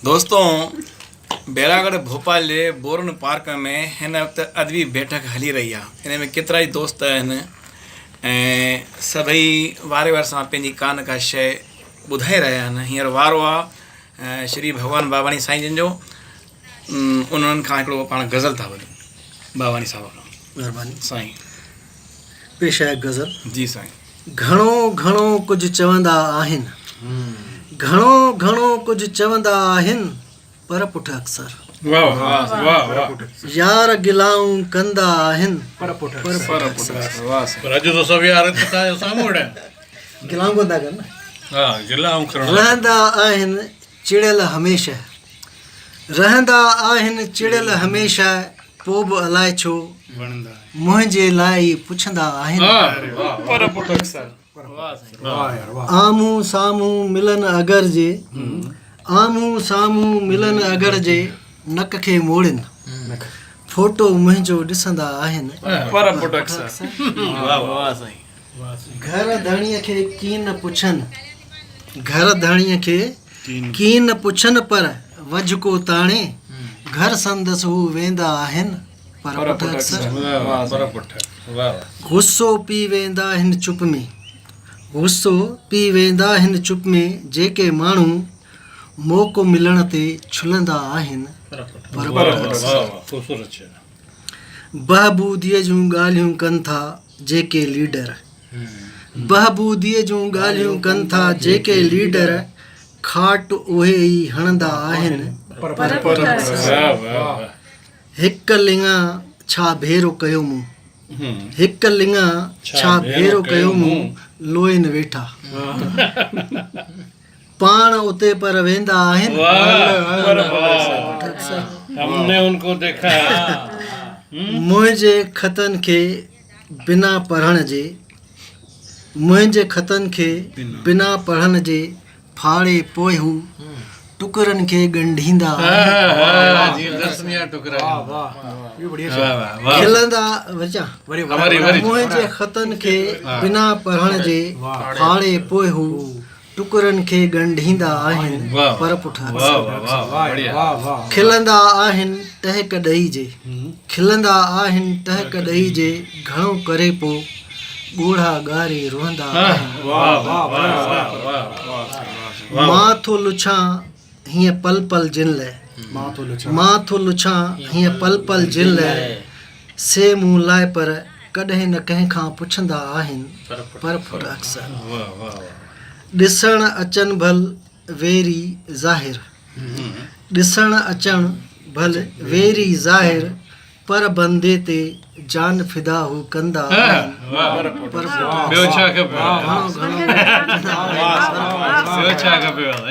دوستو بيراڳڙهه ڀوپال جي borne park ۾ هن وقت ادبي بيٺڪ هلي رهي آهي ان ۾ ڪيترائي دوست آهن ۽ سڀئي واري واري سان پنهنجي ڪا نه ڪا شيء ٻڌائي رهيا آهن هينئر وارو آهي شري ڀڳوان باباڻي سائين جن جو انهن کان هڪڙو پاڻ غزل ٿا ٻڌون باباڻي صاحب کان مهرباني سائين پيش آهي غزل جي سائين گهڻو گهڻو ڪجهه چوندا آهن. گهڻو گهڻو ڪجهه چوندا آهن پر پٺ اڪثر. يار گلائون ڪندا آهن پر پٺ اڪثر. پر اڄ ته سڀ يار هت توهان جي سامهون ويٺا آهن. گلائون ڪونه ٿا ڪن نه. ها گلائون ڪرڻ. رهندا آهن چڙيل هميشه. رهندا آهن چڙيل هميشه پوء به الائي ڇو منهنجي لاء ئي پڇندا آهن. آمهون سامهون ملن اگر جي آمهون سامهون ملن اگر جي نڪ کي موڙين ڦوٽو منهنجو ڏسندا آهن. گهر ڌڻيء کي ڪين پڇن گهر ڌڻيء کي ڪين پڇن پر وجهه ڪو تاڻي گهر سندس هو ويندا آهن پر پٺ اڪثر غصو پي ويندا هن چپ ۾ غصو پي ويندا هن چپ ۾ جيڪي ماڻهو موقعو ملڻ تي ڇلندا آهن پر پٺ اڪثر بهبوديء جون ڳالهيون ڪن ٿا جيڪي ليڊر بهبوديء جون ڳالهيون ڪن ٿا جيڪي ليڊر کاٽ اهي ئي هڻندا آهن پر هڪ لڱا ڇا ڀيرو ڪيو مون هڪ لڱا ڇا ڀيرو ڪيو مون لوئين ويٺا پاڻ اتي پر ويندا آهن منهنجي خطن کي بنا پڙهڻ جي منهنجي خطن کي بنا پڙهڻ جي ڦاڙي پوء هو ٽڪرن کي ڳنڍيندا آهن. کلندا منهنجي خطن کي بنا پڙهڻ جي ڦاڙي پوء هو ٽڪرن کي ڳنڍيندا آهن پر پٺ کلندا آهن ٽهڪ ڏئي جي کلندا آهن ٽهڪ ڏئي جي گهڻو ڪري پو ڳوڙها ڳاري روئندا آهن مان ٿو لڇان هيئن پل پل جن لئه مان ٿو لڇان هيئن پل پل جن لئه سي مون لاء پر ڪڏهن نه ڪنهن کان پڇندا آهن پر ڦٽ اڪثر ڏسڻ اچن ڀل ويري ظاهر ڏسڻ اچڻ ڀل ويري ظاهر پر بندي تي جان فدا هو ڪندا آهن پر ٻيو ڇا کپي گهڻو گهڻو ٻيو ڇا کپي يار.